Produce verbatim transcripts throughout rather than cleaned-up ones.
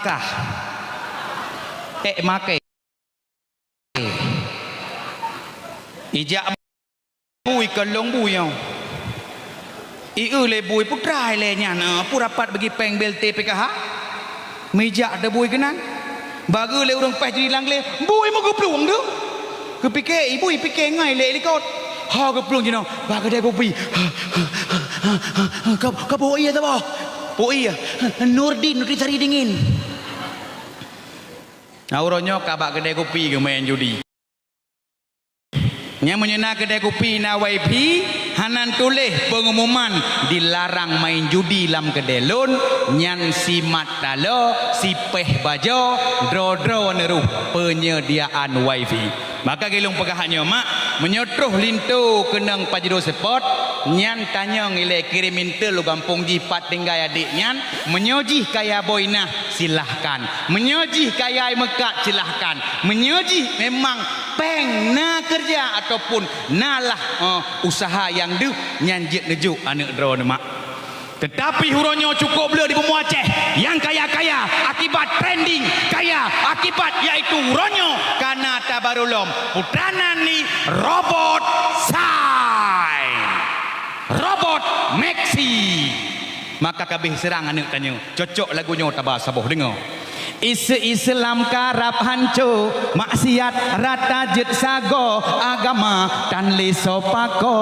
Kah. Ék makai. Ijak bui keu lôn bui nyoe. Ieu lé bui putra lé nyan, eh, pura pat bagi péng B L T P K H. Mijak teubui keunan. Bagi lé ureuëng péh jadi langglé, bui meugeuplueng tu. Keupiké, ibu ipike ngai lé likot. Ha geuplueng jinoe, bak keudè kupi. Ka, ka po ie saboh. Po ie. Nurdin, Nutrisari dingin. Nah, uroe nyoe ka bak keudè kupi geumeuén judi. Nyang meunyoe na keudè kupi na wifi, hana tuléh pengumuman dilarang main judi lam keudè lôn, nyan simat taloe, sipéh bajoe, droe-droe neuroh penyediaan wifi. Maka geulong peugah nyoe mak, meunyoe troh linto keunong Pajero Sport, nyan tanyong ilée kirim intel u gampông jih pat tinggai adék nyan, meunyoe jih kaya boh inah, silahkan. Meunyoe jih kaya meukat, silahkan. Meunyoe jih memang péng na keureuja ataupun na lah, eh, useuha nyang deuh, nyan jeuet neujok aneuk droeneuh mak. Teutapi uroe nyoe cukôp le di bumoe Aceh nyang kaya-kaya akibat trending kaya akibat, yaitu uroe nyoe kana tabaru lom putra nan ni Robot Sai. Robot Maxi. Maka kabeh seurang aneuk tanyoe, cocok lagu nyoe taba saboh deungoe. Ise-ise lam karab hanco, maksiat rata jeuet sagoe, agama tan lé soe pakoe.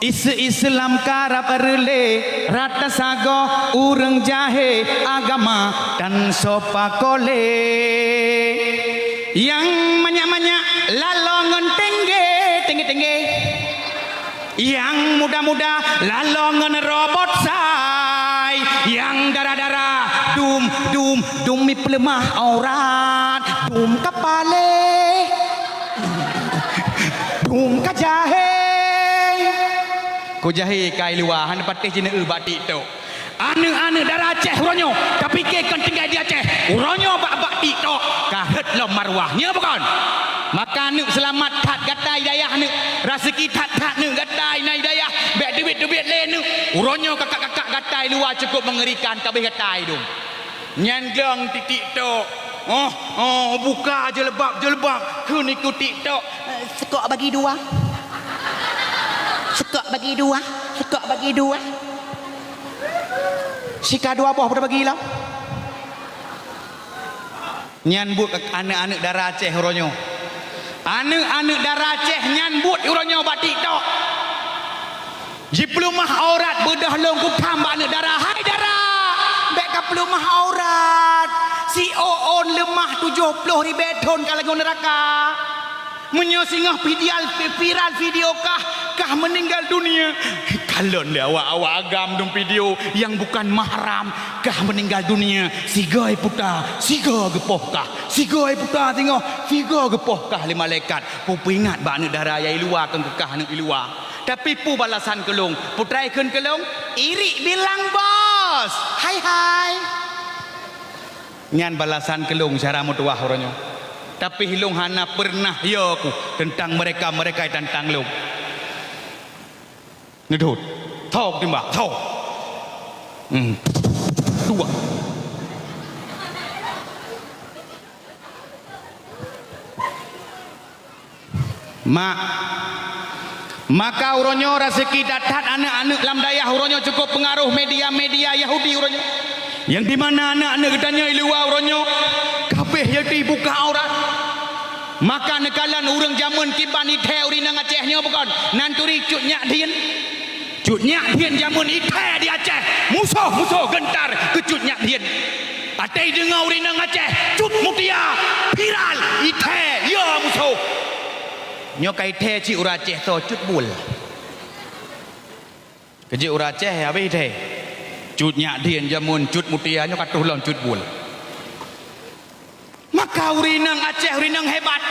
Ise-ise lam karab reulée, rata sagoe ureuëng jahé, agama tan soe pakoe lé. Nyang manyak-manyak lalo ngon tengge, tengge-tengge. Nyang muda-muda lalo ngon Robot Sai, nyang dara-dara dum, dum, dum mipeuleumah aurat, dum ka paleh, dum ka jahé. Ku jahé kai luwa, hana patéh jineu bak TikTok. Aneuk-aneuk dara Aceh uroe nyoe, tapike kon tinggai di Aceh. Uroe nyoe bak-bak TikTok, ka rhot lom marwah. Nyo bukon? Maka aneuk seulamat that gata i dayah aneuk. Raseuki that-that aneuk gata i na i dayah. Bék teubiet-teubiet lé aneuk. Uroe nyoe kakak-kakak gata i luwa cukup meungerikan, kabeh gata i dum. Nyan glong di TikTok. Oh, oh, buka jilbab-jilbab, kheun ikut TikTok. Eh, seukok bagi dua. Seukok bagi dua. Seukok bagi dua. Sika dua boh pada bagi lah. Nyan buet aneuk-aneuk dara Aceh uroe nyoe. Aneuk-aneuk dara Aceh nyan buet uroe nyoe bak TikTok. Jipeuleumah aurat beudoh lôn kutham bak aneuk dara. Hai dara! Bék ka peuleumah aurat. Si Oon leumah tujoh ploh ribée thon ka lagoe neuraka. Meunyoe singoh viral, viral video kah, kah meuninggal dunia, kalon lé awak-awak agam dum video nyang bukan mahram, kah meuninggal dunia, sigoe puta, sigoe geupoh kah, sigoe puta singoh, sigoe geupoh kah lé malaikat. Peue peuingat bak aneuk dara nyang i luwa keu kah aneuk i luwa. Tapi peue balasan keu lôn, putra ikheun keu lôn, irik bilang bos. Hai, hai. Nyan balasan keu lôn syara meutuwah uroe nyoe. Tapi lôn hana peureunah yo ku teuntang mereka-mereka nyang tantang lôn. Neudhôt. Tho kutimbak, tho. Hmm. Dua. Mak, maka uroe nyoe raseuki that-that aneuk-aneuk lam dayah uroe nyoe cukup peungaroh media-media Yahudi uroe nyoe. Nyang di mana aneuk-aneuk geutanyoe i luwa uroe nyoe kabeh nyang dibuka aurat. Maka neukalon ureuëng jameun kiban ithée ureuëng inong Aceh nyoe bukon nan turi Cut Nyak Dhien. Cut Nyak Dhien jameun ithée di Aceh, musoh-musoh geuntar keu Cut Nyak Dhien. Até deungoe ureuëng inong Aceh, Cut Mutia viral, ithée yo musoh. Nyoe ka ithée cit ureuëng Aceh soe Cut Bul. Keujeuet ureuëng Aceh habéh ithée. Cut Nyak Dhien jameun Cut Mutia nyoe ka troh lom Cut Bul. Maka ureuëng inong Aceh ureuëng inong hebat.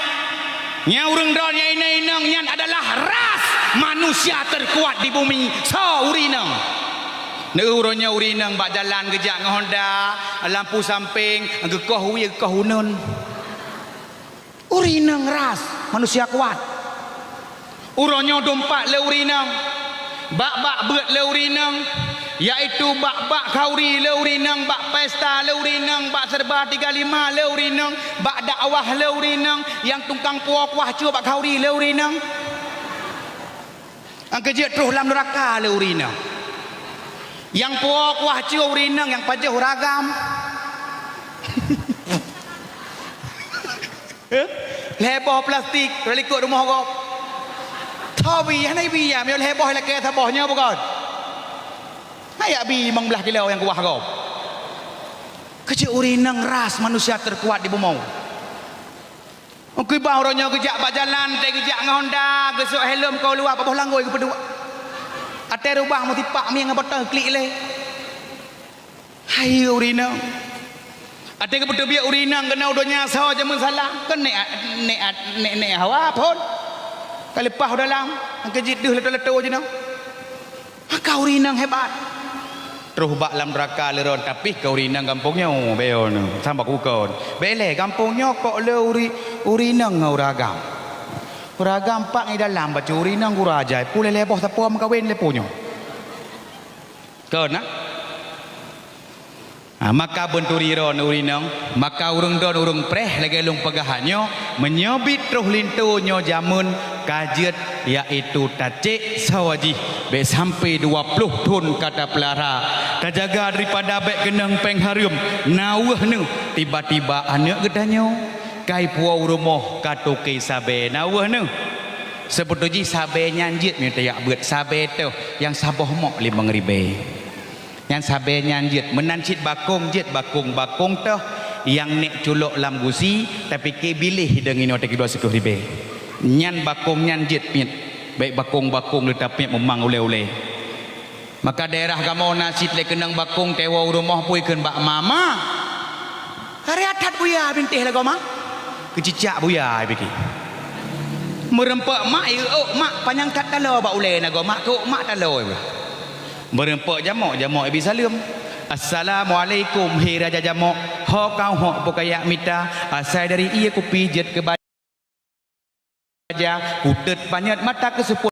Nyang ureuëng droe nyang inong-inong nyan adalah ras manusia terkuat di bumi. Soe ureuëng inong? Neueu uroe nyoe ureuëng inong bak jalan geujak ngon honda, lampu samping, geukoh wie, geukoh uneun. Ureuëng inong ras, manusia kuat. Uroe nyoe dumpat lé ureuëng inong, bak-bak beuet lé ureuëng inong. Yaitu bak-bak khauri le ureueng inong, bak pesta le ureueng inong, bak serba tiga lima le ureueng inong, bak dakwah le ureueng inong, nyang tukang puwoe kuah cue bak khauri le ureueng inong. Nyang keu jeuet troh lam neuraka le ureueng inong. Nyang puwoe kuah cue ureueng inong, nyang pajoh ureueng agam. Eh? Lhèe boh plastik, rot likot rumoh gob. Tho bi, hana bi ya, meunyoe lhèe boh lakèe saboh nyoe bukon. Hana bi limong blaih kilo nyang kuah gob. Keu jeuet ureueng inong ras manusia terkuat di bumoe. Meukiban uroe nyoe geujak bak jalan, teuh geujak ngon honda, geusok helm kawa luwa, bak boh langgôi geupeuduek. Até rubah meusipak mieng ngon botol klik lé. Hai ureueng inong. Até geupeuteubiet ureueng inong keunoe donya saho jameun salah. Kon nek, nek, nek, nek hawa phon. Ka leupah u dalam, nyang keu jeuet deuh lato-lato jinoe. Maka ureueng inong hebat. Troh bak lam neuraka le droeneuh, tapi keu ureueng inong gampông nyoe, bèe nyoe, sambah kukon. Bèe lé, gampông nyoe kok le uri-, ureueng inong ngon ureueng agam. Ureueng agam pat ngi dalam, bacut ureueng inong gura jai, pue lhèe boh sapo meukawen lé pue nyoe. Kon na? Ha, maka beuturi droeneuh ureueng inong, maka ureueng droeneuh ureueng preh lagèe lôn peugah nyoe, meunyoe bit troh linto nyoe jameun ka jeuet, yaitu tacék sawa jih, bèk sampai dua ploh thon ka tapeulara. Tajaga daripada bèk keunong péng hareuem, na weueh neuh, tiba-tiba aneuk geutanyoe ka ipuwoe u rumoh ka toke sabé, na weueh neuh. Seubeutôi jih sabé nyan jeuet meunyoe tajak beuet, sabé teuh nyang saboh mok limong ribèe. Nyan sabé nyan jeuet, meunan cit bakong jeuet, bakong-bakong teuh nyang nèk culok lam gusi, tapike biléh deungon inoe teukeudua siplôh ribèe. Nyan bakong nyan jeuet miet, bèk bakong-bakong le tapiet meumang ulèe-ulèe. Maka daerah kamoe na cit lé keunong bakong teuwoe u rumoh pue kheun bak ma-ma. Karya that buya bintéh lagoe ma. Keucicak buya ai pike. Meureumpok mak, iéuk mak, panyang that taloe bak ulèe nagoe mak, keuok mak taloe. Meureumpok jamok, jamok ibi saleuem. "Assalamualaikum, he raja jamok. Ho kau hok peukayak mita, asai dari ie kupi jeuet keu ba-, ja, kutet panyöt mata keuseupôt.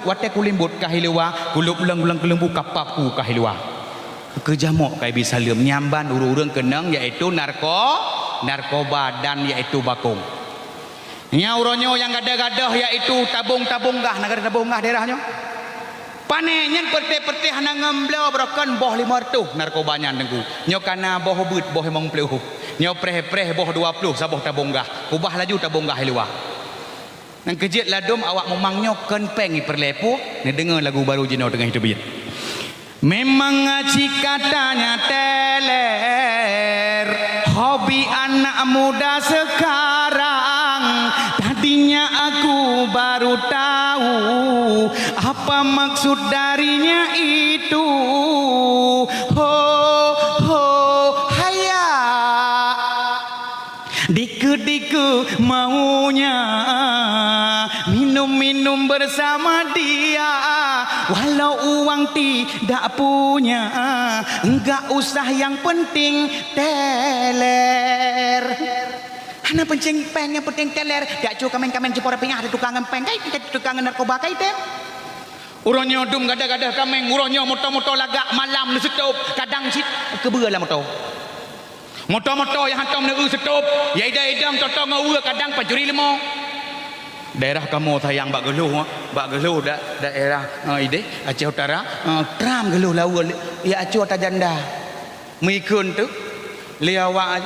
Watèe kulimbot ka hiluwa, kulôb leueng-leueng keuleumbu kapap ku ka hiluwa." Keu jamok ka ibi saleuem, nyan ban ureueng-ureueng keunong, yaitu narko-, narkoba dan yaitu bakong. Nyan uroe nyoe nyang gadôh-gadôh, yaitu tabong-tabong gah, na gadôh tabong gah daerah nyoe. Pané nyan peureté-peureté hana ngon bloe, barokon boh limong reutôh narkoba nyan teungku. Nyoe ka na boh beuet, boh limong ploh. Nyoe preh-preh boh dua ploh saboh tabong gah. Ubah laju tabong gah i luwa. Nyang keu jeuet ladôm awak mumang nyoe kon péng ipeureulèe pue, neudeungoe lagu barô jinoe teungoh iteubiet. Memang cit katanya teler, hobi anak muda sekarang. Tadinya aku baru tahu apa maksud darinya itu. Ho, ho, haya. Dikeue-dikeue maunya, minum-minum bersama dia, walau uang tidak punya, enggak usah, yang penting teler. Hana peunteng péng, nyang peunteng teler. Jak cue kaméng-kaméng cipora pingah, ada tukang péng, kai, tukang narkoba, kai tem. Uroe nyoe dum gadoh-gadoh kaméng, uroe nyoe moto-moto lagak malam neuseutôb, kadang cit keubeue lam moto. Moto-moto nyang hantom neu-eu seutôb, ya idong-idong toto ngon weue kadang pancuri leumo. Daerah kamoe sayang bak Geulhoe, bak Geulhoe da-, daerah, eh, idéh, Aceh Utara, eh, tram Geulhoe lawa, ya acoe ata janda. Meukheun teuk, lé awak,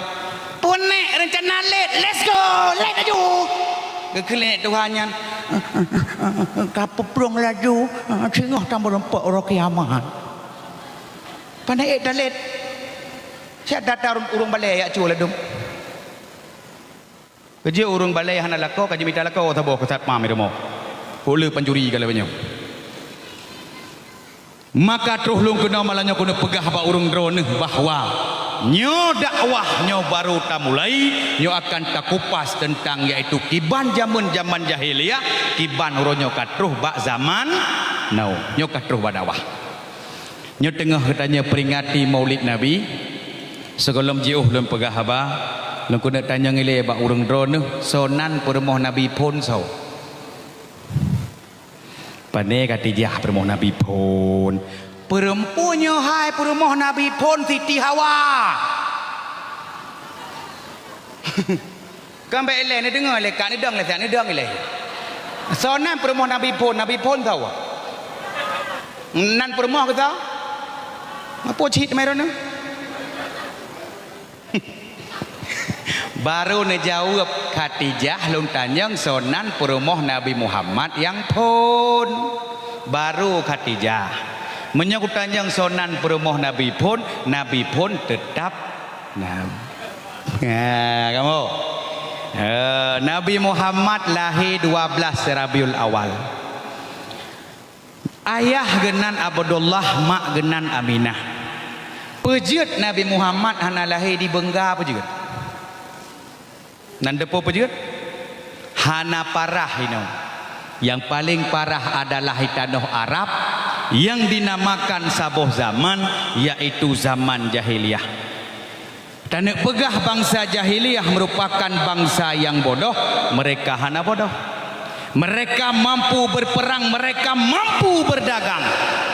"Peunek reuncana lét, let's go, lét laju!" Geukheun lé tuha nyan, "Ka peuplueng laju, singoh tameureumpok uroe kiamat." Pane ék talét. Siat that-that ureuëng balée jak cue ladôm. Keujeuet ureuëng balée hana lakoe, ka jimita lakoe saboh keu satpam di rumoh. Kok le pancuri ka lagée nyoe. Maka troh lôn keunoe malam nyoe keuneuk peugah bak ureuëng droeneueh bahwa nyoe dakwah nyoe barô tamulai, nyoe akan takupas teuntang yaitu kiban jamén-jamén jahiliyah, kiban uroe nyoe ka troh bak zaman now, nyoe ka troh bak dakwah. Nyoe teungoh geutanyoe peuringati Maulid Nabi, sigohlom jiôh lôn peugah haba, lôn keuneuk tanyong ilée bak ureuëng droeneueh, soe nan peurumoh Nabi phon soe? Pane ka tijah peurumoh Nabi phon? Peurempu nyoe hai peurumoh Nabi phon Siti Hawa. Kan bèk ilèe neudeungoe lé ka neudong lé siat neudong ilèe. Soe nan peurumoh Nabi phon, Nabi phon soe? Nan peurumoh keu soe? Meupeu cit meurunoe. Barô neujaweueb Khadijah lôn tanyong soe nan peurumoh Nabi Muhammad nyang phon. Barô Khadijah. Meunyoe kutanyong soe nan peurumoh Nabi phon, Nabi phon teutap Nabi. Ha, kamoe. Eh, Nabi Muhammad lahé dua blaih Rabiul Awal. Ayah geunan Abdullah, mak geunan Aminah. Peue jeuet Nabi Muhammad hana lahé di beungga peue jeuet? Nan depo peue jeuet? Hana parah inoe. Yang paling parah adalah di tanoh Arab yang dinamakan saboh zaman, yaitu zaman jahiliyah. Taneuk peugah bansa jahiliyah merupakan bansa yang bodoh, mereka hana bodoh. Mereka mampu berperang, mereka mampu berdagang.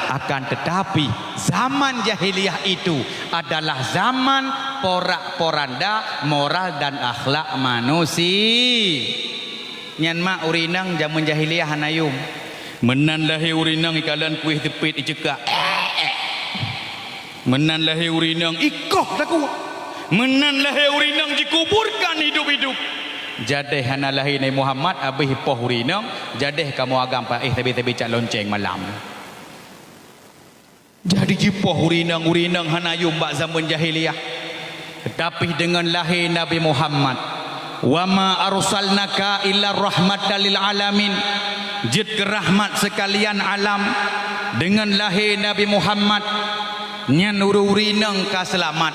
Akan tetapi, zaman jahiliyah itu adalah zaman porak-poranda moral dan akhlak manusia. Nyan mak ureueng inong jameun jahiliyah hana yum. Meunan lahé ureueng inong ikalon kueh teupit iceukak. Meunan lahé ureueng inong ikoh takue. Meunan lahé ureueng inong jikuburkan hidup-hidup. Jadeh hana lahé Nabi Muhammad, abéh ipoh ureueng inong, jadeh kamoe agam paéh sabe-sabe cak lonceng malam. Jadi jipoh ureueng inong, ureueng inong hana yum bak zaman jahiliyah. Tetapi deungon lahé Nabi Muhammad, "Wa ma arsalnaka illa rahmatan lil alamin," jeuet keu rahmat seukalian alam. Deungon lahé Nabi Muhammad, nyan ureueng-ureueng inong ka seulamat.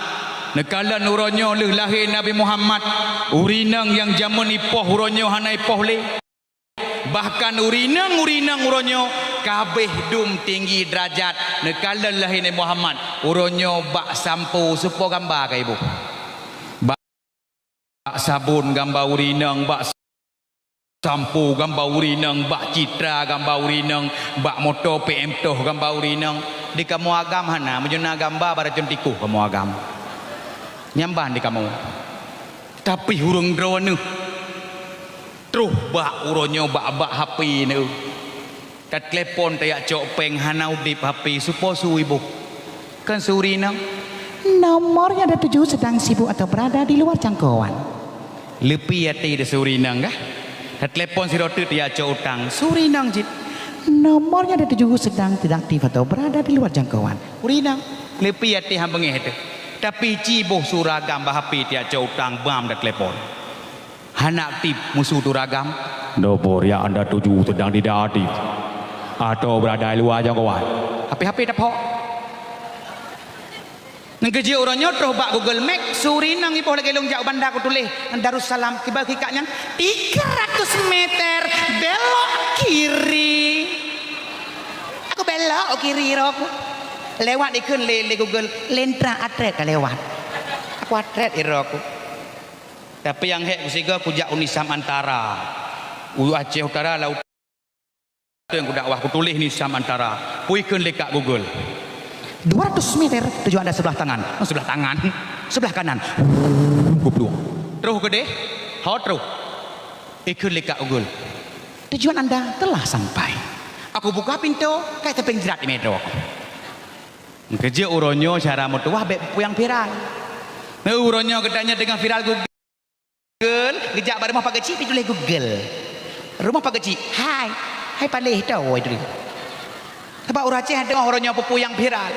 Neukalon uroe nyoe lheueh lahé Nabi Muhammad, ureueng inong nyang jameun ipoh uroe nyoe hana ipoh lé. Bahkan ureueng inong-ureueng inong uroe nyoe ka abéh dum tinggi deurajat neukalon lahé Nabi Muhammad. Uroe nyoe bak sampo, soe po gamba ka iboh? Bak sabon gamba ureueng inong, bak sampo gamba ureueng inong, bak citra gamba ureueng inong, bak moto P M toh gamba ureueng inong. Di kamoe agam hana, meunyoe na gamba baracon tikoh kamoe agam. Nyan ban di kamoe. Tapi ureueng droeneuh Troh bak uroe nyoe bak-bak H P neuh. Tateulepon tajak cok péng hana udeb H P, soe po su iboh? Kan su ureueng inong. Nomornya ada tujuh sedang sibuk atau berada di luar jangkauan. Leupie até di su ureueng inong kah? Tateulepon sidroe teuk tajak cok utang, su ureueng inong cit. Nomornya ada tujuh sedang tidak aktif atau berada di luar jangkauan. Ureueng inong. Leupie até han beungéh teuh. Tapi ci boh su ureueng agam bak H P tajak cok utang bam tateulepon. Hana aktif musu tu ragam. Nomor yang anda tuju sedang tidak aktif atau berada di luar jangkauan. H P-H P tapok. Nang keujeuet uroe nyoe troh bak Google Map, su ureueng inong iboh lagèe lôn jak u Banda kutuléh Darussalam, kiban kikak nyan tiga ratus meter belok kiri. Aku belok kiri iro ku. Lewat ikheun lé, lé Google, lentra atret ka lewat. Aku atret iro ku. Tapi nyang hék kusigoe kujak u Nisam Antara. U Aceh Utara lautan kudakwah, kutuléh Nisam Antara. Kuikheun lé kak Google. Dua ratus meter, tujuan anda sebelah tangan. Oh, sebelah tangan. Sebelah kanan. Gobloh. Troh keudeh? Ho troh. Ikheun lé kak Google. Tujuan anda telah sampai. Aku buka pintu, kai teupeue jrat di metro. Keujeuet uroe nyoe cara meutuwah bèk peue nyang viral. Nah, uroe nyoe geutanyoe teungoh viral Google, geujak bak rumoh Pak Geuchik pih tuléh Google. Rumoh Pak Geuchik, hai, hai paléh tawoi tuléh. Sabab ureueng Aceh teungoh uroe nyoe peue-peue nyang viral.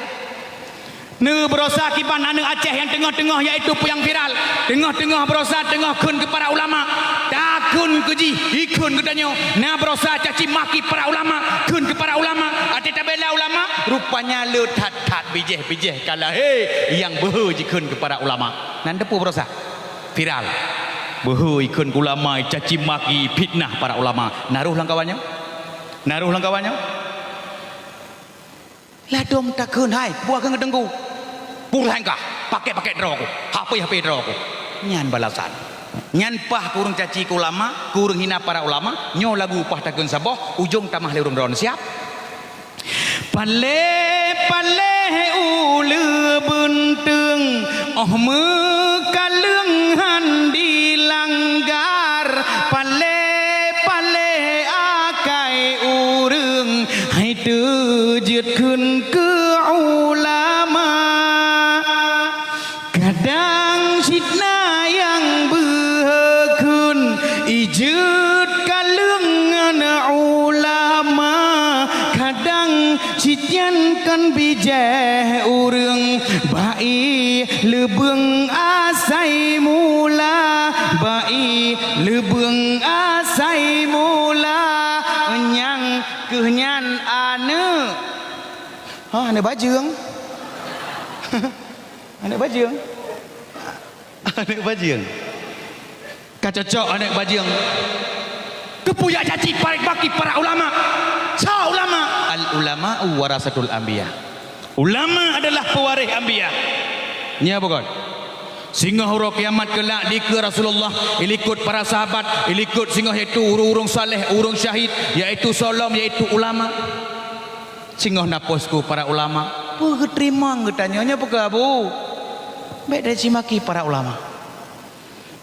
Neubeurosa kiban aneuk Aceh nyang teungoh-teungoh yaitu peue nyang viral. Teungoh-teungoh beurosa teungoh kheun keu para ulama. Takheun keu jih, ikheun geutanyoe. Na beurosa caci maki para ulama, kheun keu para ulama. Até tabela ulama, rupanya le that That bijéh-bijéh ka lahé nyang beuhe jikheun keu para ulama. Nan teupeu beurosa. Viral. Beuhe ikheun keu ulama, icaci maki, fitnah para ulama. Na roh lam kawan nyoe? Na roh lam kawan nyoe? Ladôm takheun hai, buah keu ngeudengku. Pulsa engkah, pakai-pakai droe ku. H P-H P droe ku. Nyan balasan. Nyan paih keu ureueng caci keu ulama, keu ureueng hina para ulama, nyoe lagu paih takheun saboh, ujong tamah lé ureueng droeneuh siap. Paléh Paléh uleue beunteueng, óh meukaleueng han dilanggar. Paléh-paléh akai ureuëng, hai teujeuet kheun keu ulama. Kadang cit na nyang beuhe kheun, ijeuet kaleueng ngon ulama. Kadang cit nyan kon bijéh ureuëng, bak ié leubeueng asai mula, bak ié leubeueng asai mula. Nyang keuh nyan aneuëk, ha, aneuëk bajeueng. Aneuëk bajeueng. Aneuëk bajeueng. Ka cocok aneuëk bajeueng. Keupeue jak caci parék baki para ulama? Soe ulama? Al ulama'u warasatul anbiya. Ulama adalah pewaréh anbiya. Nyo bukon? Singoh uroe kiamat keulak dikeue Rasulullah, ilikot para sahabat, ilikot singoh yaitu ureuëng-ureuëng saleh, ureuëng syahid, yaitu soe lom, yaitu ulama. Singoh na posko para ulama. Peue geuteurimong geutanyoe nyoe peue keu Abu? Bék dari cimaki para ulama.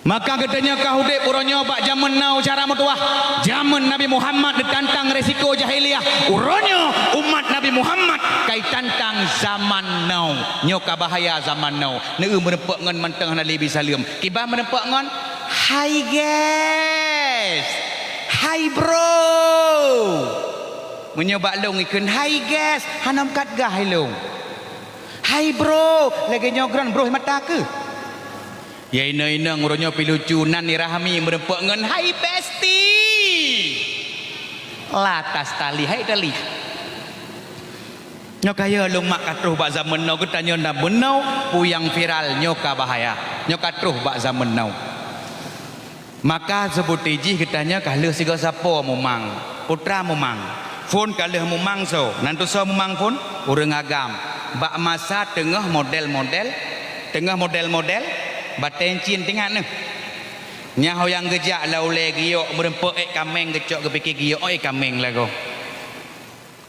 Maka geutanyoe ka udeb uroe nyoe bak jameun now cara meutuwah. Jameun Nabi Muhammad ditantang resiko jahiliyah. Uroe nyoe umat Nabi Muhammad kai tantang zaman now. Nyoe ka bahaya zaman now. Neu meureumpok ngon mantong hana lé bi saleuem. Kiban meureumpok ngon, "Hai guys, hai bro." Meunyoe bak lôn ikheun, "Hai guys," hana meukat gah ilôn. "Hai bro," lagée nyoe keunan broh mata keuh. Ya inong-inong uroe nyoe pi lucu nan irahmi meureumpok ngon, "Hai bestie." Latas tali, hai tali. Nyoe kaya lôn mak ka troh bak zaman now geutanyoe na beunoe puyang viral nyoe ka bahaya. Nyoe ka troh bak zaman now. Maka seubuti jih geutanyoe ka lheueh sigoe sapo mumang, putra mumang. Phon ka lheueh mumang soe, nan tusoe mumang phon? Ureuëng agam. Bak masa teungoh model-model, teungoh model-model batée cin teuingat neuh. Nyan ho nyang geujak lam ulée giyok meureumpok ék kaméng geucok geupike giyok ék kaméng lagoe.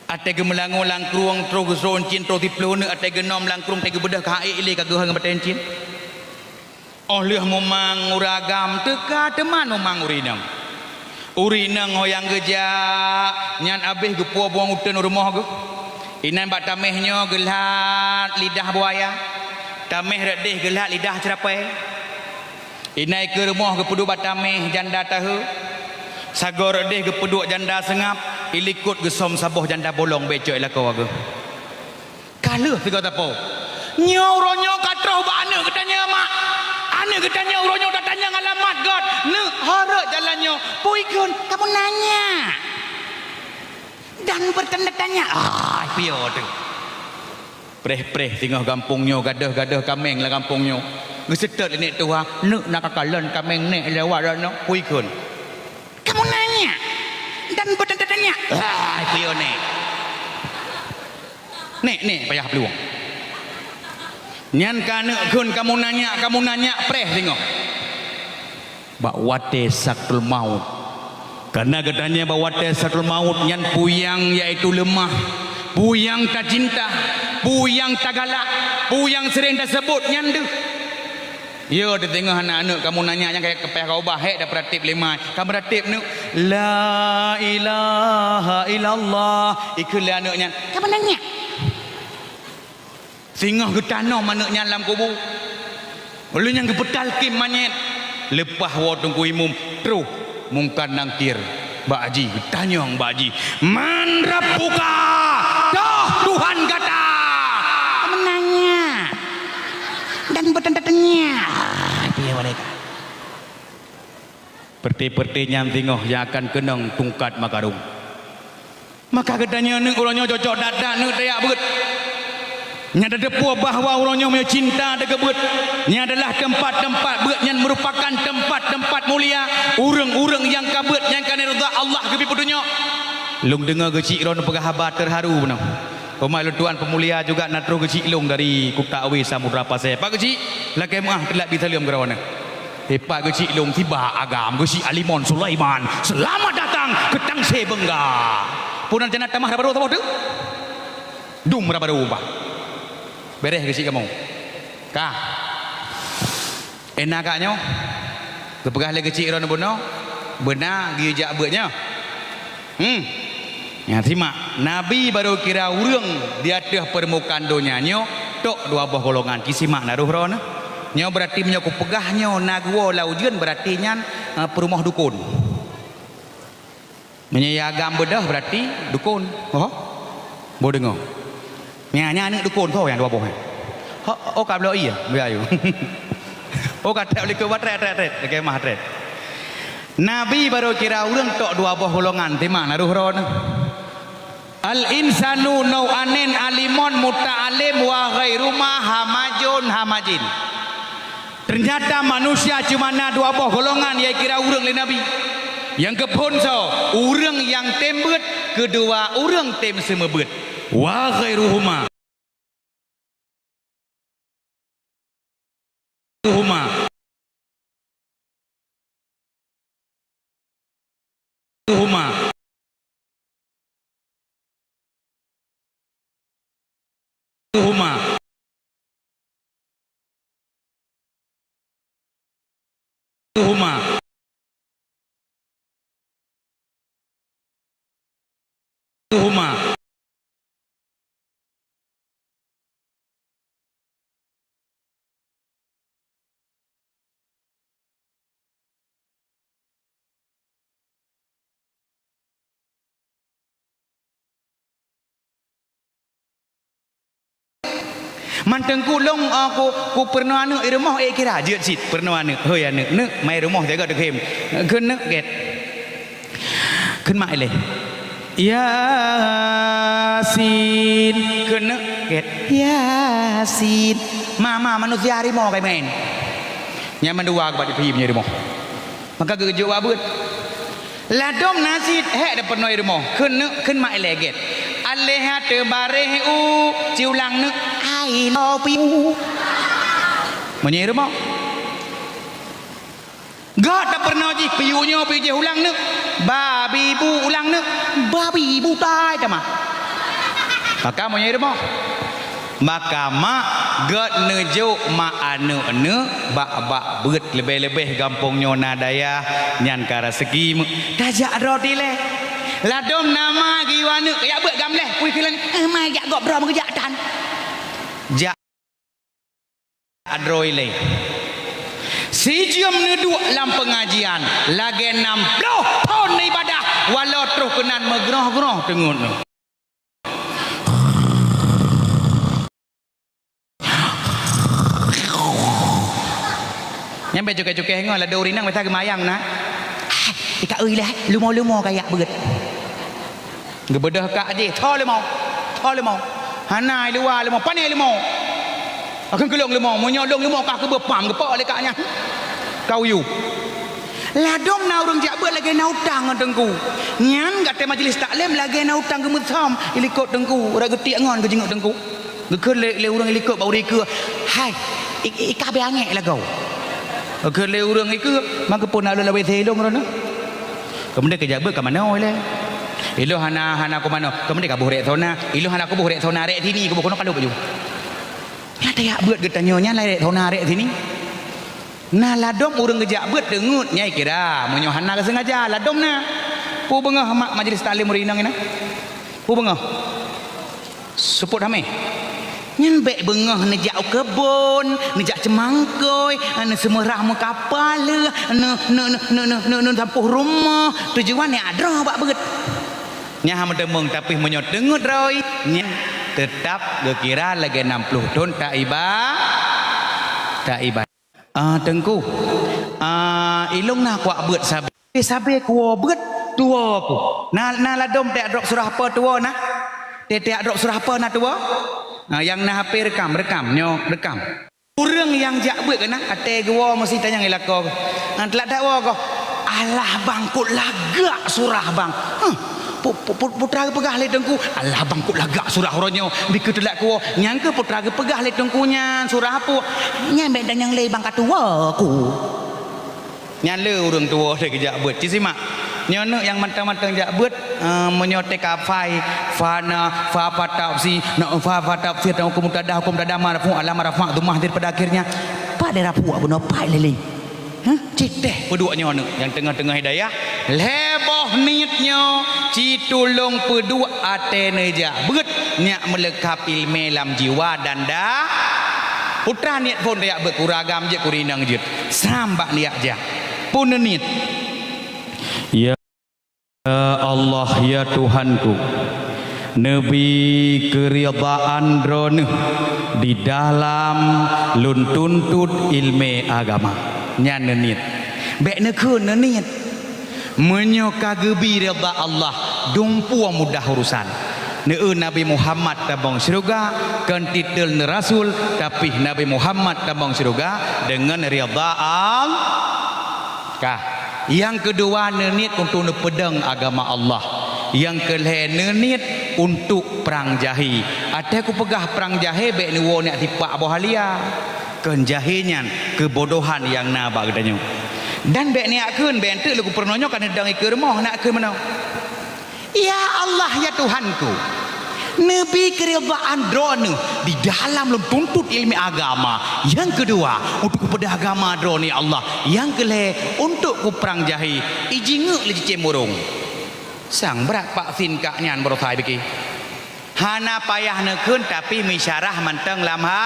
Até geumeulango lam krueng troh geusroe cin troh siploh neuh até geunom lam krueng té geubeudôh ka ék ilé ka geuhôi ngon batée cin. Óh lheueh mumang ureuëng agam teuka teuma mumang ureuëng inong. Ureuëng inong ho nyang geujak nyan abéh geupuwoe bueng uteuen u rumoh geuh. Inan bak taméh nyoe geulhat lidah buaya, taméh rot déh geulhat lidah ceurapée. Inan ikeue rumoh geupeuduek bak taméh janda tahe, sagoe rot déh geupeuduek janda seungab, ilikot geusöm saboh janda bolong bék cok ilakoe geuh. Ka lheueh sigoe sapo. Nyoe uroe nyoe ka troh bak aneuëk geutanyoe mak. Aneuëk geutanyoe uroe nyoe tatanyong alamat göt. Neuk, ho rot jalan nyoe. Peue ikheun? Kamoe nanya dan bertanda tanya. Ah, piôh teuh. Preh-preh singoh gampông nyoe, gadôh-gadôh kaméng lam gampông nyoe. Geuseutôt lé nèk tuha, neuk na kakalon kaméng nèk lewat lam nyoe, peue ikheun? Kamoe nanya dan bertanda tanya. Ah, piôh nèk. Nèk, nèk, payah plueng. Nyan ka neuk kheun kamoe nanya, kamoe nanya preh singoh. Bak watée sakratul maut. Kareuna geutanyoe bak watée sakratul maut nyan peue nyang yaitu leumah, peue nyang tacinta, peue nyang tagalak, peue nyang sering taseubot nyan deuh. Yo, teuteungoh aneuk-aneuk kamoe nanya nyang ka payah ka ubah, hék tapeuratéb lé ma, ka meuratéb neuk, "La ilaha illallah." Ikheun lé aneuk nyan, "Kamoe nanya." Singoh geutanom aneuk nyan lam kubu. Lheueh nyan geupeutalkén manyét. Leupah woe teungku imum, troh Mungkar Nangkir bak jih, geutanyong bak jih, "Man rabbuka?" Toh Tuhan gata? Kamoe nanya dan beutanya-tanya. Ah, piye mereka? Peureté-peureté nyan singoh nyang akan keunong tungkat meukarông. Maka geutanyoe neuk uroe nyoe cocok that-that neuk tajak beuet. Nyang tateupeue bahwa uroe nyoe meunyoe cinta teukeubeuet, nyan adalah teumpat-teumpat beuet nyan meurupakan teumpat-teumpat mulia. Ureuëng-ureuëng nyang ka beuet nyan ka neuridha Allah geubri peutunyok. Lôn deungoe geuchik droeneuh peugah haba teuharu bunoe. Umat lôn tuan peumulia juga na troh geuchik lôn dari Kuta Awe Samudra Pasé. Pak geuchik, lakée meuáh teulat bi saleuem keu droeneuh. He Pak geuchik lôn, tiba agam geuchik Alimon Sulaiman. Selamat datang ke Tangse Bengga. Peue nan cana tamah rabaru saboh teuk? Dum raba-ruba. Beres geuchik kamoe. Ka. Ena ka nyoe. Geupeugah lé geuchik droeneuh bunoe, beuna geuyue jak beuet nyoe. Hmm. Nyan simak, Nabi barô kira ureuëng di ateueh peurmukaan donya nyoe tok dua boh golongan. Ci simak na roh droeneuh. Nyoe beurati meunyoe kupeugah nyoe na geuwoe lam ujeuen, beurati nyan, eh, peurumoh dukon. Meunyoe agam beudôh, beurati dukon. Oh, boh deungoe. Nyan, nyan aneuëk dukon soe nyang dua boh nyan? Ho, oh, ka bloe ié, biar ayu. Oh, ka trép likot, ba trép, trép, trép. Oke, mah trép. Nabi barô kira ureuëng tok dua boh golongan, simak na roh droeneuh. Al-insanu nau'anin alimun muta'alim wa ghairu ma hamajun hamajin. Teunyata manusia cuma na dua boh golongan, nyang kira ureuëng lé Nabi. Nyang keuphon soe? Ureuëng nyang tem beuet, keudua ureuëng tem seumeubeuet. Wa ghairuhuma. Huma. Huma. Huma. Huma. Huma. Man teungku lôn, eh, ku, ku peurunoe aneuëk i rumoh, eh, kira jeuet cit peurunoe aneuëk. Hoi aneuëk, neuk, mai rumoh jaga teukhém. Kheun neuk gét. Kheun mak ilée. Yasin. Kheun neuk gét. Yasin. Ma, ma, manusia harimau kai maén. Nyan mandua keubat jiphi meunyoe rumoh. Maka geujok bak beuet. Ladom na cit hék dapeunoe i rumoh, kheun neuk, kheun mak ilée gét. Aléh teubaréh u, ci ulang neuk, "I love you." Meunyoe i rumoh. Gét dapeunoe jih, piyu nyoe, piyu jih ulang neuk. Babi bu ulang neuk. Babi bu tai tamah. Maka meunyoe i rumoh. Maka mak gét neujok mak aneuëk-aneuëk bak-bak beuet, leubeh-leubeh gampông nyoe na dayah nyan ka raseuki meu-, tajak droe dilée. Ladom na ma geuyue aneuëk, jak beuet gamleh, pui keulan, eh, ma jak gob droe meugeujak tan. Jak droe ilée. Sijeuem neuduek lam peungajian, lagée nam ploh thon ibadah, walau troh keunan meugroh-groh teungeut nyoe. Nyan bék cukéh-cukéh ngon ladom ureuëng inong biasa geumayang na. Ah, ika ui lah, lumo-lumo kayak beuet. Geubeudôh kak jih, tho lumo. Tho lumo. Hana i luwa lumo, pané lumo. Akan keulong lumo, meunyoe long lumo ka keubeuet pam geupok lé kak nyan. Kau yu. Ladom na ureuëng jak beuet lagée na utang ngon teungku. Nyan gata majlis taklim lagée na utang geumeusam, ilikot teungku, urat geutiek ngon geujingeuk teungku. Geukheun lé, lé ureuëng ilikot bak ureuëng ikeue, "Hai, i, i, ika bée angék lagoe." Geukheun lé ureuëng ikeue, "Ma keupeue na lôn lawét silong droeneuh?" Keumudian keu jak beuet ka manoe ilée. Ilôn hana, hana kumanoe. Keumudian ka boh rék sona. Ilôn hana kuboh rék sona, rék sini kuboh keunoe kalop baju. Nyan tajak beuet geutanyoe nyan lai rék sona rék sini. Na ladom ureuëng geujak beuet teungeut nyai kira, meunyoe hana geuseungaja ladom na. Peue beungoh mak majlis taklim ureuëng inong inan? Peue beungoh? Seupôt hamé. Nyan bék beungoh neujak u keubon, neujak ceumangkôi, neuseumeurah meukapal, neu, neu, neu, neu, neu, neu, neu sampôh rumoh. Tujuan nyan droe bak beuet. Nyan hana meuteumong, tapi meunyoe teungeut droe, nyan teutab geukira lagée nam ploh thon taiba-, taiba-. Ah, Teungku. Ah, ilong na kuak beuet sabe. Sabe kuwoe beuet tuwoe ku. Na, na ladom teuadrop surah apa tuwoe na? Teuadrop surah apa na tuwoe? Ah, nyang na H P rekam, rekam, nyoe rekam. Ureuëng nyang jak beuet keunan, até geuwoe meusi tanyong i lakoe. Ah, teulat that woe goh. Alah bangkot lagak surah bang. Huh. Pu-, pu-, pu-, putra geupeugah lé Teungku, "Alah bangkot lagak surah uroe nyoe, bikeu teulat kuwoe." Nyang keuh putra geupeugah lé Teungku nyan surah apuk. Nyan bék dan nyang lé bang ka tuwoe ku. Nyan le ureuëng tuwoe lé geujak beuet. Ci simak. Nyoe neuk nyang mantong-mantong jak beuet, eh, meunyoe T K fai, fana, fa, fa, tafsi, na, fa, fa, tafsir, dan hukum mubtada, hukum mubtada, marfu, alam, rafa, dhammah, daripada akhirnya. Pat deh rafu, bunoe pat lé lé. Hah? Cit deh peuduek nyoe neuk nyang teungoh-teungoh hidayah. Lhée boh niet nyoe, ci tulông peuduek até neujak beuet nyak meuleukab iéleumé lam jiwa dan da-, putra niet phon tajak beuet keu ureueng agam jeuet keu ureueng inong jeuet. Sambak neujak jak. Phon neuniet. Ya Allah, ya Tuhanku, neubi keuridaan Droeneueh di dalam lôn tuntot iéleumé agama. Nyan neuniet. Bék neukheun neuniet. Meunyoe ka geubi ridha Allah, dumpeue mudah urosan. Neueu Nabi Muhammad tamong syeuruga, kon titel neurasul, tapi Nabi Muhammad tamong syeuruga deungon ridha Allah. Ka. Nyang keudua, neuniet untuk neupeudong agama Allah. Nyang keulhée, neuniet untuk prang jahé. Até kupeugah prang jahé bék neuwoe nyak tipak boh halia. Kon jahé nyan keubodohan nyang na bak geutanyoe. Dan bék nyak kheun, bék enteuk lé kupeurunoe nyoe ka neudong ikeue rumoh, nak kheun meunoe. Ya Allah, ya Tuhanku, neubi keuridaan Droeneueh di dalam lôn tuntot iéleumé agama. Nyang keudua, untuk kupeudong agama Droeneueh, ya Allah. Nyang keulhée, untuk kuprang jahé, ijingeuk lé cicém ureuëng. Sang brat pak fin kak nyan baroe sai bike. Hana payah neukheun, tapi meuisyarah mantong lam ha.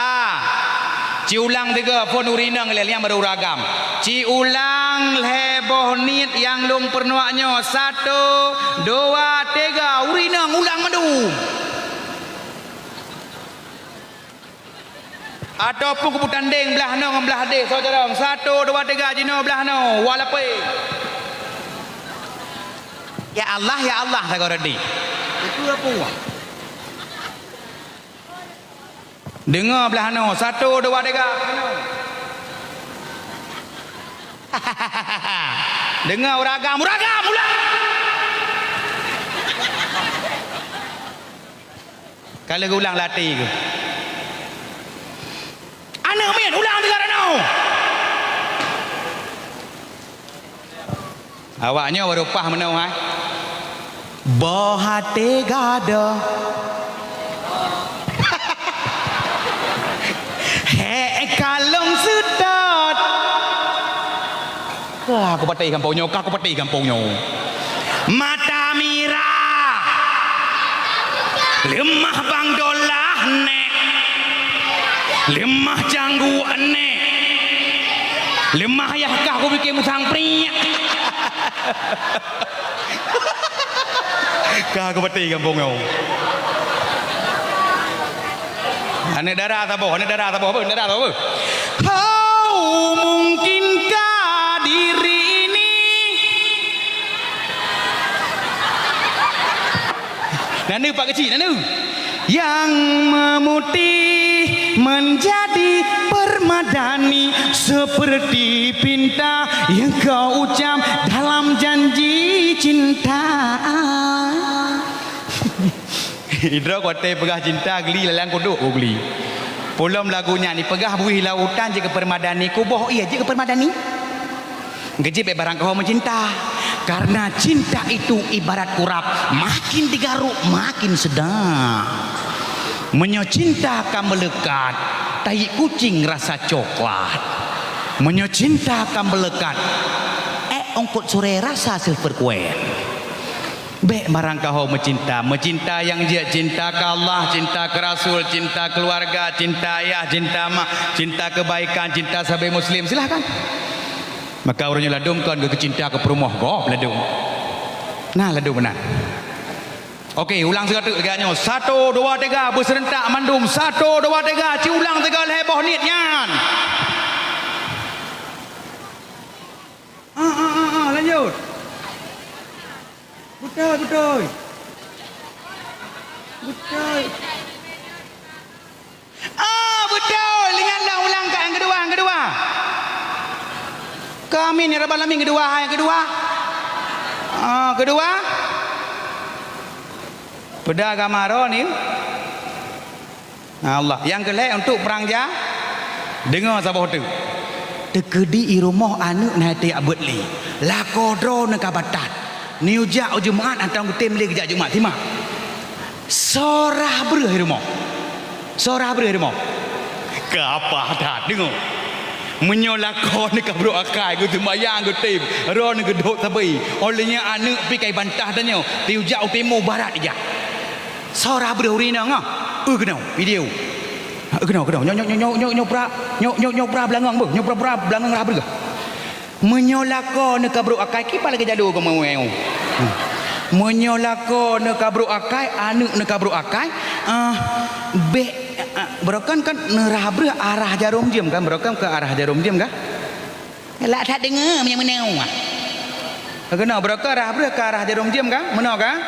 Ci ulang tiga, phon ureuëng inong lé nyang barô ureuëng agam. Ci ulang lhée boh niet nyang lôn peurunoe nyoe, satu, dua, tiga, ureuëng inong ulang mandum. Ataupun kupeutandeng blah noe ngon blah deh, soe carông. Satu, dua, tiga, jinoe blah noe, wa lapée. Ya Allah, ya Allah, sagoe reudi. Itu apa? Deungoe blah noe, satu, dua, tiga, blah noe. Deungoe ureuëng agam, ureuëng agam, ulang! Ka lheueh geulang lam até geuh. Aneuëk miet, ulang tiga ranoe. Awak nyoe baru paih meunoe hai. Boh até gadoh. Hék kalong seutôt. Ka kupatéh gampông nyoe, ka kupatéh gampông nyoe. Mata mirah. Leumah bang dolah nék. Leumah canggu nék. Leumah yah kah kupike musang priek. Ka kupatéh gampông nyoe. Aneuëk dara saboh, aneuëk dara saboh, beuh, aneuëk dara saboh, beuh. Hau mungkinkah diri ini? Nanu pak kecil, nanu. Yang memutih menjadi permadani seperti pinta yang kau ucap dalam janji cinta. Idroe watée peugah cinta geli lalang kuduk geli. Pulom lagu nyan dipeugah buih lautan jeuet keu permadani, kuboh ié jeuet keu permadani. Geujeuet bék barangkaho meucinta. Karena cinta itu ibarat urap, makin digaruk makin sedap. Meunyoe cinta ka meulekat, tahi kucing rasa coklat. Meunyoe cinta ka meulekat, ék ungkot surée rasa silver kuen. Bék barangkaho meucinta. Meucinta nyang jeuet cinta keu Allah, cinta keu Rasul, cinta keuluwarga, cinta ayah, cinta mak, cinta keubaikan, cinta sabe muslim. Silahkan. Maka ureuëng nyoe ladôm kon geukeucinta keu peurumoh gob ladôm. Nah, ladôm meunan. Oke, ulang sigoe teuk lagée nyoe. Satu, dua, tiga, beuseurentak mandum. Satu, dua, tiga, ci ulang sigoe lhée boh niet nyan. Ah, ah, ah, ah, lanjut. Beutôi, beutôi. Beutôi. Ah, beutôi. Ingat lôn ulang ka nyang keudua, nyang keudua. Keu amin ya rabbal alamin, keudua, hai, keudua. Ah, keudua. Peugah agama droeneuh. Allah. Nyang keulhée untuk prang ja-, deungoe saboh teuk. Teukeudi i rumoh aneuëk na teuyak beuet lé. Lakoe droeneuh ka batat. Neujak u Jumat, hantom geutem lé geujak Jumat. Simak. Soe rhah breueh i rumoh? Soe rhah breueh i rumoh? Ka apa that, deungoe. Meunyoe lakoe neuh ka brok akai, geuseumayang geutem, droeneuh geudhôt sabe, óh lheueh nyan aneuëk pih ka jibantah tanyoe, teujak u timu barat ijak. Soe rhah breueh ureuëng inong, ah? Eu keunoe, video. Eu keunoe, keunoe. Nyoe, nyoe, nyoe, nyoe, nyoe, nyoe pra, nyoe, nyoe, nyoe pra beulangöng beuh, nyoe pra, pra beulangöng rhah breueh. Meunyoe lakoe neuh ka brok akai, kiban lagée jadô keu meuweu. Meunyoe lakoe neuh ka brok akai, aneuëk neuh ka brok akai, ah, bék, ah, beurokon kan neurhah breueh arah jarom jeuem kan, beurokon keu arah jarom jeuem kan? Galak that deungoe meunyoe meunoe. Keunoe beurokon rhah breueh keu arah jarom jeuem kan? Meunoe kan?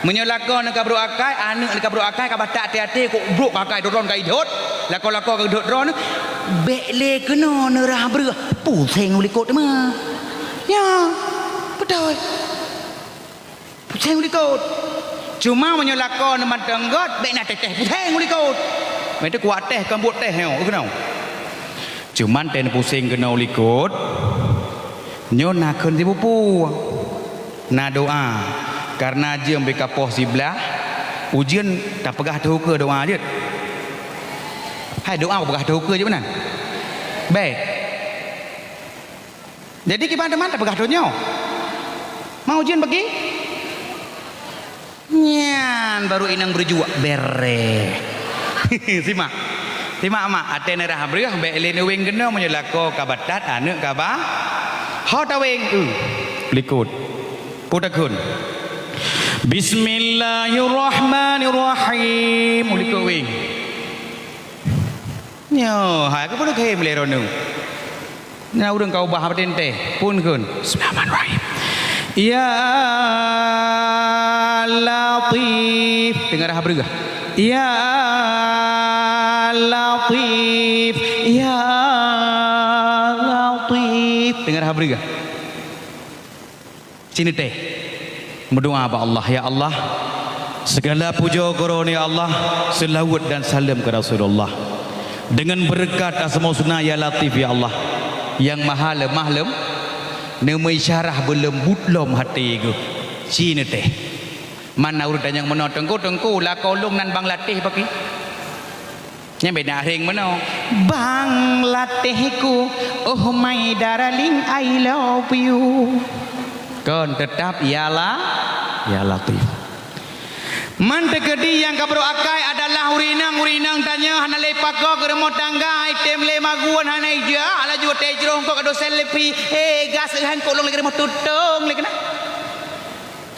Meunyoe lakoe neuh ka brok akai, aneuëk neuh ka brok akai, ka batat até-até, kok brok akai droeneuh ka idhôt, lakoe-lakoe ka geudhôt droeneuh, bék lé keunoe neurhah breueh, puseng u likot teuma. Ya, beutôi. Puseng u likot. Cuma meunyoe lakoe neuh mantong göt, bék na teuh-teuh puseng u likot. Meuteuk kuat teuh, kon buet teuh nyoe, keunoe. Cuman teuh puseng keunoe u likot, nyoe na kheun sipupu. Na doa. Kareuna jeuem bri kapoh siblah, ujeuen tapeugah teuh ukeue doa jeuet. Hai doa peugah teuh ukeue jeuet meunan. Bék. Jadi kiban teuma tapeugah teuh nyoe. Ma ujeuen bagi? Nyan baru inong beujuak bere. Simak. Simak mak, até neurhah breueh bék lé neuweng keunoe meunyoe lakoe ka batat aneuëk ka ba. Ho taweng, eu, likot. Peue takheun? Bismillahirrahmanirrahim. U likot weng. Nyoe, hai, keupeue lagée meulée droeneuh? Na ureuëng ka ubah apa teuntée? Peue kheun? Bismillahirrahmanirrahim. Ya Latif. Teungoh rhah breueh. Ya Latif. Ya Latif. Teungoh rhah breueh. Sini teh. Meudoa bak Allah, "Ya Allah, segala pujoe keu Droeneuh, ya Allah, seulaweuet dan saleuem keu Rasulullah. Deungon beureukat Asmaul Husna, ya Latif, ya Allah, nyang maha leumah lom, neumeuisyarah beuleumbot lom até geuh." Sini teh. Man na ureuëng tanyong meunoe, "Teungku, teungku, lakoe lôn nan Bang Latif pakri?" Nyan beda ring meunoe. "Bang Latihku, oh my darling, I love you." Kon teutap ya La, ya Latif. Man teukeudi nyang ka brok akai adalah ureuëng inong, ureuëng inong tanyoe hana lé pakoe keu rumoh tangga, item lé magun hana ijak, laju watée jroh kok ka do selfie, eh, gas han kok lôn lagée rumoh tutong lé keunan.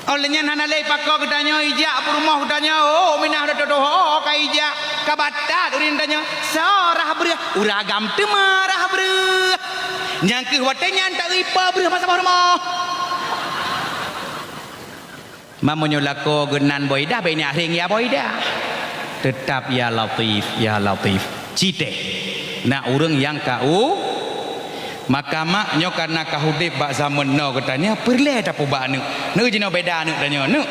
Óh lheueh nyan hana lé pakoe geutanyoe ijak peurumoh geutanyoe, oh, minah dotodoho ka ijak, ka batat ureuëng tanyoe, soe rhah breueh, ureuëng agam teuma rhah breueh. Nyang kheueh watée nyan taeu ipa breueh masa boh rumoh. Ma meunyoe lakoe geunan Boidah, bék nyak ring ya Boidah. Teutap ya Latif, ya Latif. Citeh. Na ureuëng nyang ka u Maka mak nyoe kareuna ka udeb bak zaman noe geutanyoe, peureulée tapeuba aneuëk. Neu jinoe beda aneuëk tanyoe, neu.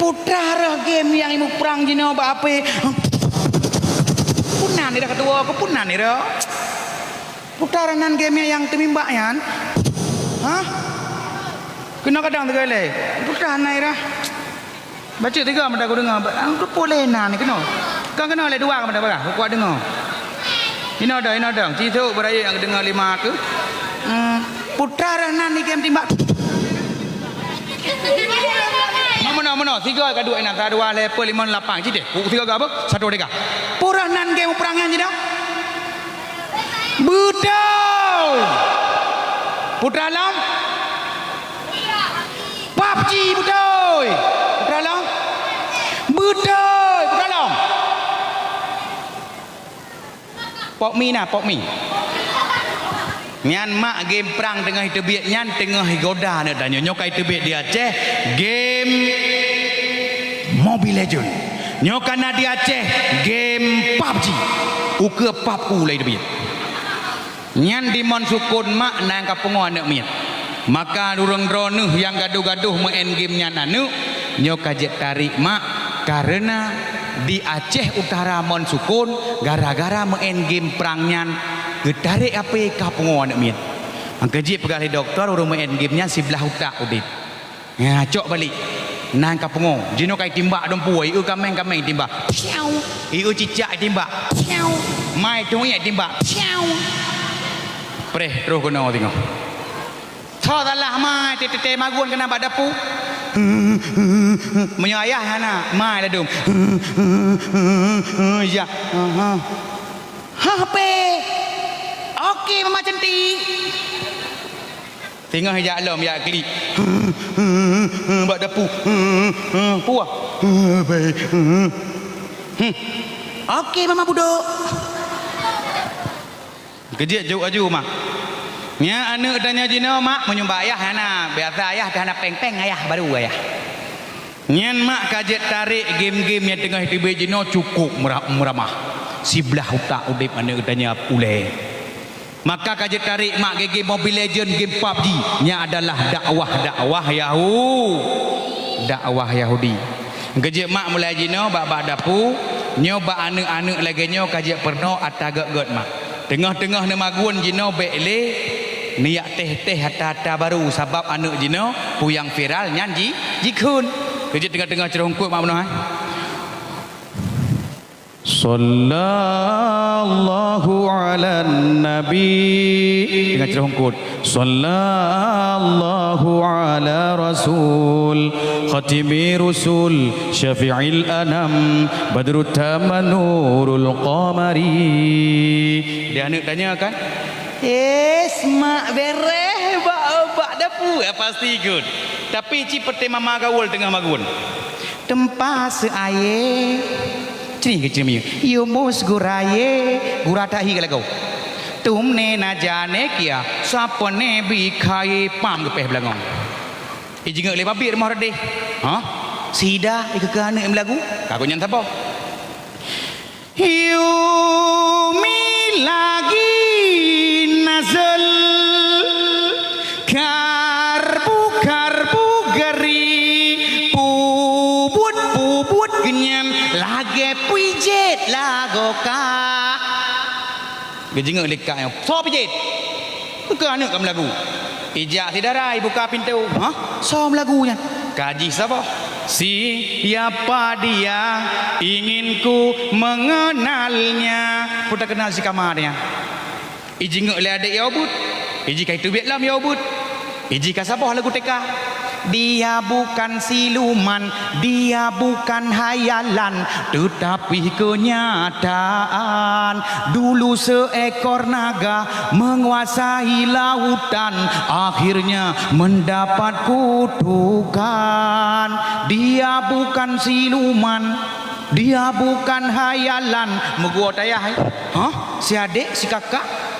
Putra rhah game nyang imuprang jinoe bak H P. Punan nira keudua, keupunan nira. Putra rhah nan game nyang teumimbak nyan. Hah? Keunoe kadang teugalée. Putra nira. Bacut tiga meuda kudeungoe, ang keupeue lé na ni keunoe. Kan keunoe lé dua meuda bagah, kuat deungoe. Inoe dong, inoe dong, ci sôk beurayeuk nyang deungoe lima keuh. Hmm, putra rhah nan ni game timbak. Meunoe, meunoe, tiga ka duek inan, sa dua lhée peuet limong lapan, ci deh. Tiga ka apa? Satu tiga. Purah nan game perang nyan ci dong. Beutôi. Putra lom. PUBG beutôi. Putra lom. Beutôi. Putra lom. Pop mi na, pop mi. Nyan mak game perang teungoh iteubiet nyan teungoh igoda aneuk tanyoe. Nyoe ka iteubiet di Aceh game Mobile Legend. Nyoe ka na di Aceh game PUBG. Ukeue pap u lé iteubiet. Nyan di mon sukon mak nyang ka pungo aneuk miet. Maka ureuëng droeneuh nyang gadoh-gadoh meu'en game nyan aneuk, nyoe ka jeuet tarek mak, kareuna di Aceh Utara mon sukon gara-gara meu'en game prang nyan geutarek ape ka pungo aneuk miet. Maka jeuet peugah lé dokto ureuëng meu'en game nyan siblah utak udeb. Ya, cok balik. Nan ka pungo. Jinoe ka itimbak dum pue, ieu kameng-kameng itimbak. Piau. Ieu cicak itimbak. Piau. Mai tuiek itimbak. Piau. Preh, troh keunoe singoh. Tho salah mai teuh-teuh magun keunan bak dapu. Meunyoe ayah hana, mai ladum. Ya. Ha, pe. Oke, Mama cantik. Singoh jak lom, jak klik. Bak dapu. Puah. Baik. Oke, Mama budok. Keujeuet jok laju, Mak. Nyan aneuk tanyoe jinoe, Mak, meunyoe bak ayah hana. Biasa ayah teuh hana péng-péng, ayah baru ayah. Nyan mak ka jeuet tarek game-game nyang teungoh teubiet jinoe cukup meura-, meuramah. Siblah utak udeb aneuk tanyoe ulée. Maka ka jeuet tarek mak game-game Mobile Legend, game PUBG. Nyan adalah dakwah-dakwah Yahu-, dakwah Yahudi. Geujeuet mak mulai jinoe bak-bak dapu, nyoe bak aneuk-aneuk lagée nyoe ka jeuet peurunoe ata gét-gét mak. Teungoh-teungoh neumagun jinoe bék lé neuyak teh-teh ata-ata barô, sabab aneuk jinoe peue nyang viral nyan ji-, jikheun. Keujeuet teungoh-teungoh ceuruh eungkôt mak bunoe hai. Sallallahu ala nabi. Teungoh ceuruh eungkôt. Sallallahu ala rasul, khatimi rusul, syafi'il anam, badrut tamam nurul qamari. Di aneuk tanyoe kan? Yes, mak bereh bak, bak dapu. Ya, pasti ikut. Tapi ci peuté mama gaul teungoh magun. Teumpa seuayée. Cri keu ceumieu. Yumus guraye, gura tahi ka lagoe. Tumne na jane kia, sapone bi khaye pam geupeh beulangong. Ijingeuk lé babiet rumoh reudeh. Hah? Sida ikeukeu aneuk meulagu? Ka gobnyan saboh. Yumi lagi nazal, karbu-karbu gari, pubut-pubut geunyan lagée puijet lagoka. Geujingeuk lé kak nyoe, "Soe pijet?" "Keu aneuk ka meulagu." Ijak sidara ibuka pintoe. "Hah? Soe meulagu nyan?" "Ka jih saboh." "Siapa dia? Ingin ku mengenalnya." Peue takeunal si kama nyan. Ijingeuk lé adek ya ubit. Iji ka iteubiet lom ya ubit. Iji ka saboh lagu teka. Dia bukan siluman, dia bukan hayalan, tetapi kenyataan. Dulu seekor naga menguasai lautan, akhirnya mendapat kutukan. Dia bukan siluman, dia bukan hayalan. Meuguoh tayah, eh? Hah? Si adek, si kakak?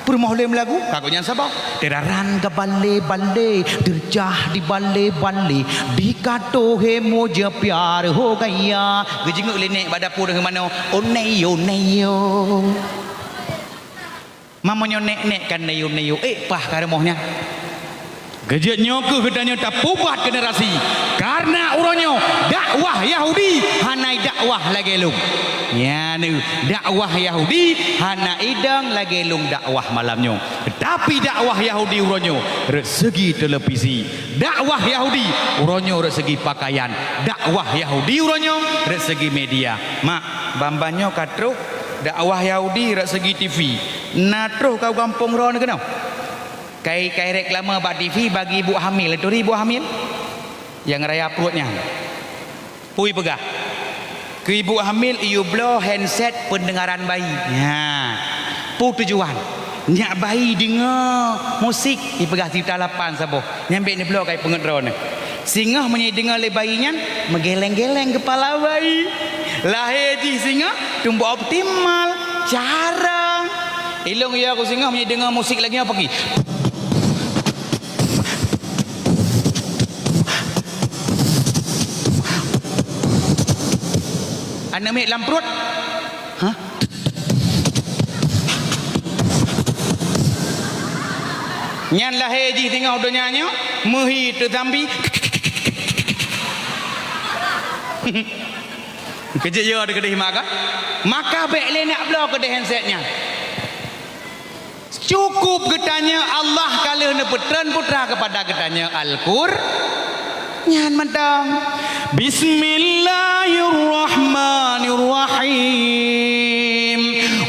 Peurumoh lé meulagu, ka gobnyan saboh. Teuraran ka bale-bale, teurjah di bale-bale, di katohe moja piar ho gaya. Geujingeuk lé nek bak dapu deungon manoe, "Oneyo, neyo." Mamonyo nek-nek kan neyo-neyo, eh, pah ka rumoh nyan. Geujeuet nyoe keuh geutanyoe tapubat generasi, kareuna uroe nyoe dakwah Yahudi hana idakwah lagée lôn. Nyan, dakwah Yahudi hana idong lagée lôn dakwah malam nyoe. Tapi dakwah Yahudi uroe nyoe rot segi televisi. Dakwah Yahudi uroe nyoe rot segi pakaian. Dakwah Yahudi uroe nyoe rot segi media. Mak, ban-ban nyoe ka troh dakwah Yahudi rot segi TV. Na troh keu gampông droeneuh keunoe. Kai, kai reklame bak TV bagi ibu hamil. Turi ibu hamil? Nyang raya pruet nyan. Peue ipeugah? Keu ibu hamil iyue bloe handset peundengaran bayi. Nya. Peue tujuan? Nyak bayi deungoe musik, ipeugah sita lapan saboh. Nyan bék neubloe kai peungeut droeneuh. Singoh meunyoe ideungoe lé bayi nyan, meugeleng-geleng keupala bayi. Lahé jih singoh tumbok optimal, carông. Ilôn yo keu singoh meunyoe deungoe musik lagée nyoe peuki. Aneuk miet lam pruet. Hah? Nyan lahé jih teungoh donya nyoe, meuhi teutambi. Keujeuet yo teukeudeh maka. Maka bék lé nak bloe keudeh handset nyan. Cukup geutanyoe Allah ka lheueh neupeutreun putra keupada geutanyoe Al-Qur-, Nyan mantong. Bismillahirrahmanirrahim.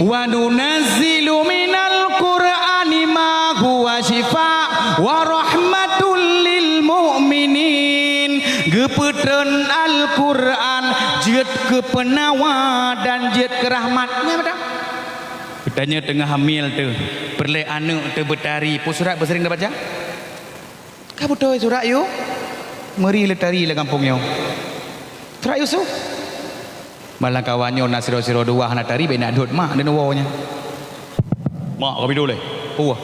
Wa nunazzilu minal Qur'ani ma huwa syifa wa rahmatul lil mu'minin. Geupeutreun Al-Qur'an jeuet keu peunawa dan jeuet keu rahmat. Nyan mantong. Tanyoe teungoh hamil teuh, peureulée aneuëk teuh beutari, peue surat beuseuring tabaca? Ka beutôi surat Yu-, meuri lé tari lam gampông nyoe. Surat Yusuf. Malah kawan nyoe na sidroe-sidroe dua hana tari, bèk na dot mak dan woe nyan. Mak, ka bidulée. Puah.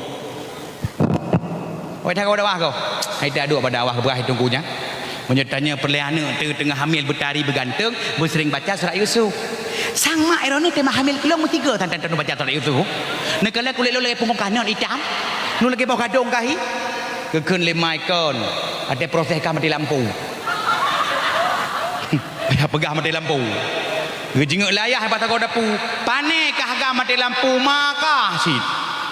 Oi, dah kau dakwah kau. Hai tak duk pada awah keubah itu kunya. Meunyoe tanyoe peureulée aneuëk teu-, teungoh hamil beutari beuganteung, beuseuring baca surat Yusuf. Sang mak droeneuh teuma hamil keu lôn meusigoe tan-tan baca surat Yusuf. Neukalon kulét lôn lagée punggong kanon itam. Lôn lagée boh gadong kahi. Geukheun lé Maikon, watée proses kah maté lampu. Payah peugah maté lampu. Geujingeuk layah bak sagoe dapu, pané kah gam maté lampu, ma kah cit.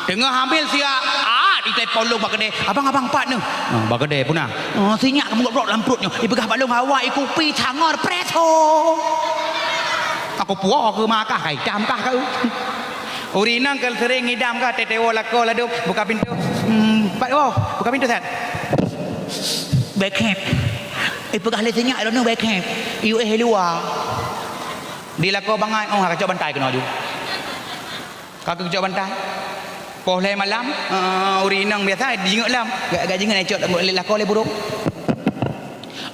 Teungoh hamil siat, ah, itelepon lôn bak keudè. "Abang, abang, pat neuh?" "Ah, bak keudè peue na?" "Ah, sinyak ka meurot-rot lam pruet nyoe. Ipeugah bak lôn hawa ikupi cangor preso." Aku puwoe keu ma kah, kai dam kah keu. Ureuëng inong ka seuring ngidam ka, teutewo lakoe ladôm, buka pintoe. Hmm, pat woe, buka pintoe, Sat. Bèk khép. Eh, peugah lé sinyak droeneuh bèk khép. Iyue éh luwa. Di lakoe bangai, oh, ka cok bantai keunoe aju. Ka keucok bantai. Poh lhèe malam, eh, ureuëng inong biasa jingeuk lom. Gak, gak jingeuk na icok lé lakoe lé burông.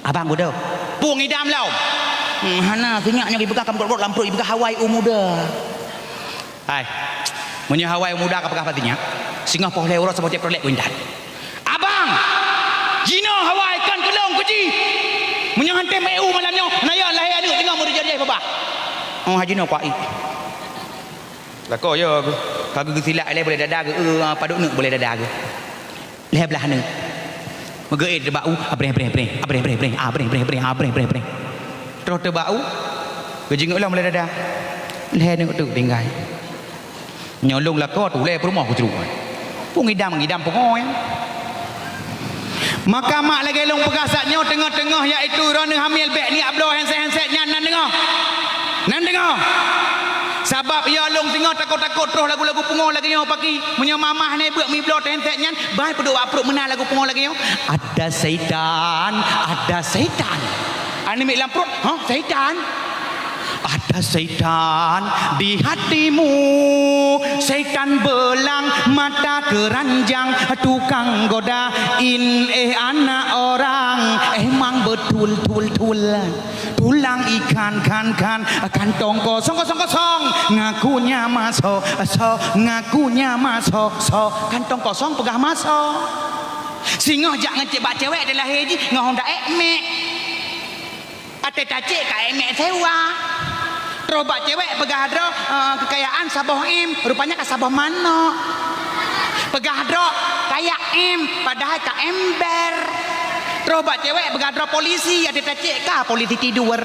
Abang, beudôh. Peue ngidam lom. Hmm, hana, sinyak nyoe ipeugah ka meurot-rot lam pruet, ipeugah hawa u muda. Hai, meunyoe hawa u muda ka peugah bak sinyak, singoh poh lhèe uroe saboh tiep peureulèe kuintat. Abang, jinoe hawa ikan keulong keuji. Meunyoe han tem eu malam nyoe, na yon lahé aneuëk teungoh meureuja-reuja babah. Oh, haji nyoe kuai. Lakoe yo, ka geusilak lé boleh dada geu, eh, padub neuk boleh dada geu. Lhèe blaih aneuk. Meugeuék teubak u, abreh, breh, breh, abreh, breh, breh, abreh, breh, breh, abreh, breh, breh. Troh teubak u, geujingeuk lom lé dada. Lhèe aneuk teuk tinggai. Nyoe lôn lakoe tulèe peurumoh keucruk. Peue ngidam-ngidam pungoe. Maka mak lagèe lôn peugah saat nyoe teungoh-teungoh, yaitu droeneuh hamil bèk niyak bloe handset-handset nyan nan deungoe. Nan deungoe. Sabab ya lôn singoh takot-takot troh lagu-lagu pungo lagèe nyoe paki. Meunyoe mamah nyan beuet mibloe handset nyan, bah peuduek bak pruet meunan lagu pungo lagèe nyoe. Ada setan, ada setan. Aneuk miet lam pruet, hah, setan? Ada setan di hatimu, setan belang mata keranjang, tukang godain, eh, anak orang, emang betul-tul-tul. Tulang ikan, kan, kan, kantong kosong, kosong, kosong. Ngakunya masuk, sok, ngakunya masuk, sok. Kantong kosong peugah masuk. Singoh jak ngon cewek, bak cewek dilahé jih ngon honda ek mek. Até tacek ka ek mek sewa. Troh bak cewek peugah droe, eh, kekayaan saboh M, rupanya ka saboh manok. Peugah droe kaya M, padahai ka ember. Troh bak cewek peugah droe polisi, até tacek ka polisi tidur.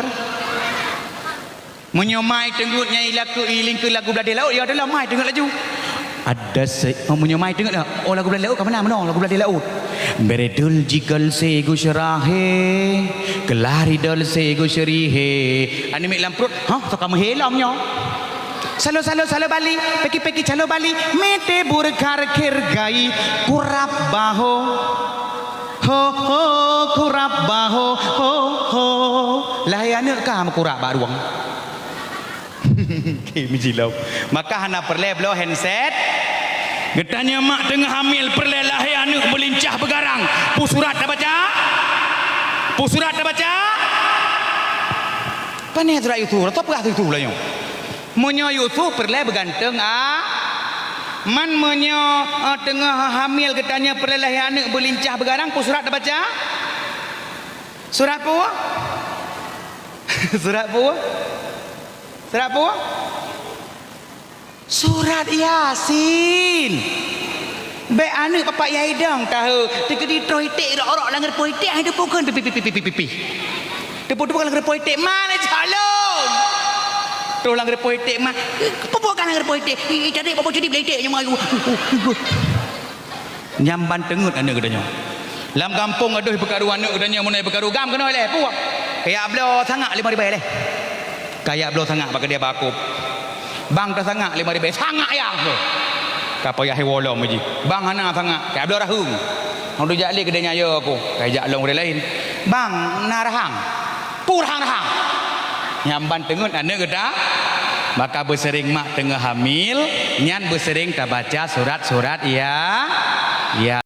Meunyoe mai teungeut nyang ilakeu ilingkeu lagu bladeh laôt, ya adalah mai teungeut laju. Ada se-, oh, meunyoe mai teungeut dah, oh, lagu bladeh laôt ka meunan meunoe, lagu bladeh laôt. Beredul jigal se gusyrahe, kelari dol se gusyrihe. Aneuk miet lam pruet, hah, soe ka meuhé lom nyoe. Salo, salo, salo Bali, peki, peki, calo Bali, mete burkhar kher gai, kurab baho. Ho, ho, kurab baho, ho, ho. Lahé aneuk ka meukurab bak rueng. Oke, mijilom. Maka hana peureulée bloe handset. Geutanyoe mak teungoh hamil peureulée lahé aneuk beulincah beugarang. Peue surat tabaca? Peue surat tabaca? Pane surat Yusuf? Rasa peugah Yusuf lah nyoe. Meunyoe Yusuf peureulée beuganteung a, man meunyoe, eh, teungoh hamil geutanyoe peureulée lahé aneuk beulincah beugarang, peue surat tabaca? Surat peue? Surat peue? Surat peue? Surat Yasin. Bèk aneuk papa yai dong tahu. Teukeudi troh iték rok-rok lam geureupoh iték, hai teupukon pipi pipi pipi pipi. Teupuk-teupuk lam geureupoh iték, mana calon? Troh lam geureupoh iték ma, peue buet ka lam geureupoh iték? Ih, ih, cadi papa cadi bela iték nyoe mayu. Nyan ban teungeut aneuk geutanyoe. Lam gampông gadôh peukaru aneuk geutanyoe, meunoe peukaru GAM keunoe lé, puih. Kajak bloe sangak limong ribèe lé. Kajak bloe sangak bak keudè bakôb. Bang, tasangak limong ribèe, sangak ya. Ka payah iwoe lom jih. Bang, hana sangak, kajak bloe rahang. Hana jak lé keudè nyan, ya, ku. Kajak lom keudè laén. Bang, na rahang. Peue rahang-rahang? Nyan ban teungeut aneuk geuta, maka beuseuring mak teungoh hamil, nyan beuseuring tabaca surat-surat ya, ya.